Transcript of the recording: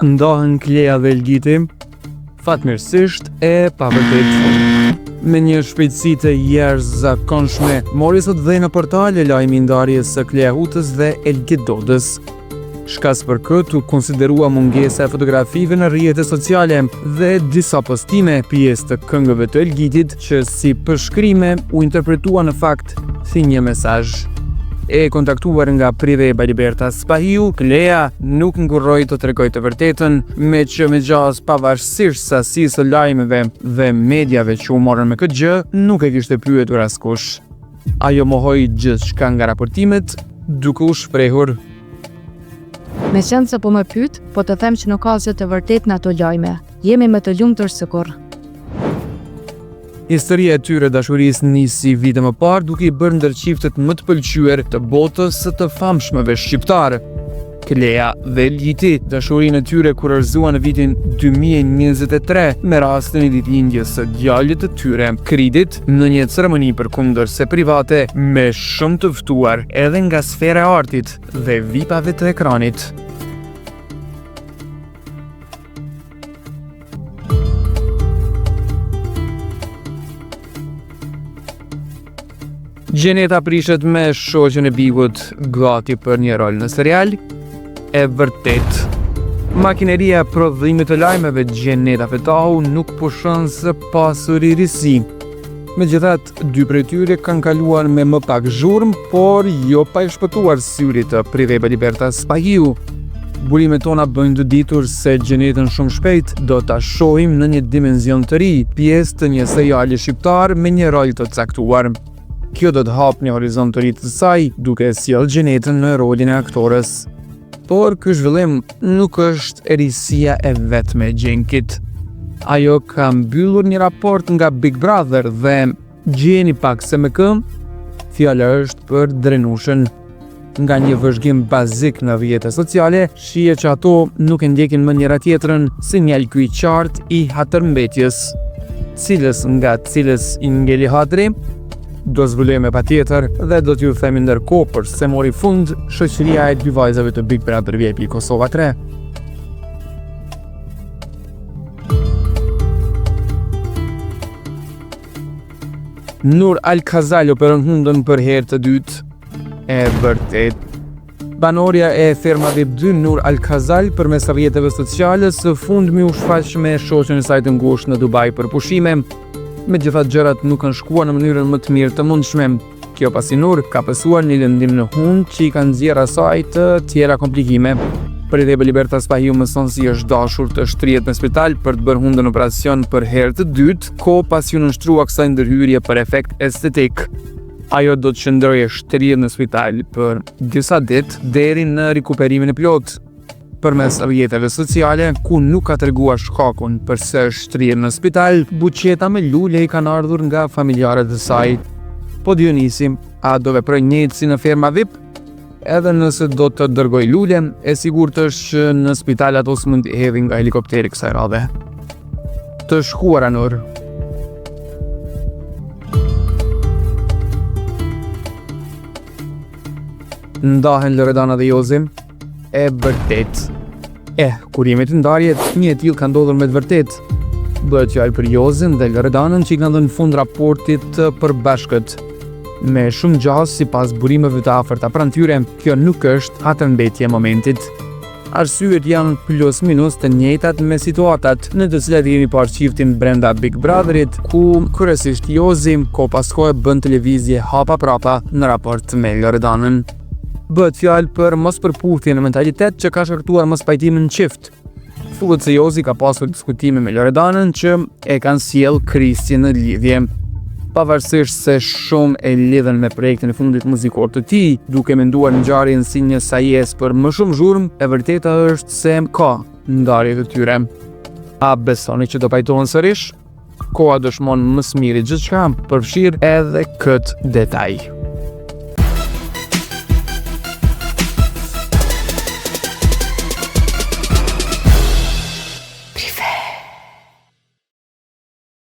Ndahen Klea dhe Elgiti, fatmirësisht e pavërtetë. Me një shpejtësi të jashtëzakonshme, mori sot dhe në portale lajmi i ndarjes së Klea Hutës dhe Elgit Dodës. Shkas për këtë u konsiderua mungesa e fotografive në rrjete sociale dhe disa postime pjesë të këngëve të Elgitit që si përshkrime u interpretua në fakt si një mesazh. E kontaktuar nga Prive by Liberta Spahiu, Klea nuk ngurroi të tregojë të vërtetën, meqë me gjasë pavarësisht sasisë së lajmeve dhe mediave që u morën me këtë gjë, nuk e kishte pyetur askush. Ajo mohoi gjithçka nga raportimet, duke u shprehur. Meqenëse po më pyet, po të them që nuk ka asgjë të vërtetë në ato lajme. Jemi më të lumtur se kurrë. Historia e tyre e dashurisë nisi vite më parë duke i bërë ndër çiftet më të pëlqyer të botës së të famshmëve shqiptarë. Klea dhe Elgiti dashurinë e tyre kurorëzuan në vitin 2023 me rastin e ditëlindjes së djalit të tyre, Kridit, në një ceremoni përkundërse private me shumë të ftuar edhe nga sfera e artit dhe vipave të ekranit. Xheneta prishet me shoqen e Bigut, gati për një rol në serial? E vërtetë. Makineria e prodhimit të lajmeve Xheneta Fetahu nuk pushon së pasuri risi. Megjithatë, dy prej tyre kanë kaluar me më pak zhurmë, por jo pa i shpëtuar syrit të Prive by Liberta Spahiu. Burimet tona bëjnë të ditur se Xhenetën shumë shpejt do ta shohim në një dimension të ri, pjesë të një seriali shqiptar me një rol të caktuar. Kjo do të hapë një horizont të ri të saj, duke e sjellë Xhenetën në rolin e aktores. Por ky zhvillim nuk është risia e vetme e Xhenkit. Ajo ka mbyllur një raport nga Big Brother dhe gjeni pak se me kë? Fjala është për Drenushën. Nga një vëzhgim bazik në rrjete sociale, shihet që ato nuk e ndjekin më njëra tjetrën, sinjal ky i qartë i hatërmbetjes. Cilës nga cilës i ngeli hatri? Do zbulojmë me patjetër dhe do t'ju themi ndërkohë përse mori fund shoqëria e dy vajzave të Big Brother VIP Kosova 3. Nur Al-Khazal operon hundën për herë të dytë. E vërtetë. Banorja e Ferma VIP 2 Nur Al-Khazal përmes rrjeteve sociale së fundmi u shfaq me shoqen e saj të ngushtë në Dubai për pushime. Megjithatë gjërat nuk kanë shkuar në mënyrën më të mirë të mundshme. Kjo pasi Nur ka pësuar një lëndim në hundë që i ka nxjerrë asaj të tjera komplikime. Prive by Liberta Spahiu mëson se i është dashur të shtrihet në spital për të bërë hundën operacion për herë të dytë, kohë pasi iu nënshtrua kësaj ndërhyrje për efekt estetik. Ajo do të qëndrojë e shtrirë në spital për disa ditë deri në rikuperimin e plotë. Përmes rrjeteve sociale, ku nuk ka treguar shkakun përse është shtrirë në spital, buqeta me lule i kanë ardhur nga familjarët e saj. Po Dionisi, a do veprojë njëjtë si në ferma VIP? Edhe nëse do të dërgojë lule, e sigurt është që në spital ato s'mund t'i hedhin nga helikopteri kësaj radhe. Të shkuara Nur. Ndahen Loredana dhe Jozi. E vërtetë. Eh, kur jemi te ndarjet, një e tillë ka ndodhur me të vërtetë. Bëhet fjalë për Jozin dhe Loredanën që i kanë dhënë fund raportit të përbashkët. Me shumë gjasë, sipas burimeve të afërta pranë tyre, kjo nuk është hatërmbetje e momentit. Arsyet janë plus minus të njëjtat me situatat në të cilat kemi parë çiftin brenda Big Brotherit, ku kryesisht Jozi kohë pas kohe bën të lëvizje hapa prapa në raport me Loredanën. Bëhet fjalë për mospërputhje në mentalitet që ka shkaktuar mospajtim në çift. Thuhet se Jozi ka pasur diskutime me Loredanën që e kanë sjellë krisje në lidhje. Pavarësisht se shumë e lidhën me projektin e fundit muzikor të tij, duke menduar ngjarjen si një sajesë për më shumë zhurmë, e vërteta është se ka ndarje të tyre. A besoni që do pajtohen sërish? Koha dëshmon më së miri gjithçka, përfshirë edhe këtë detaj.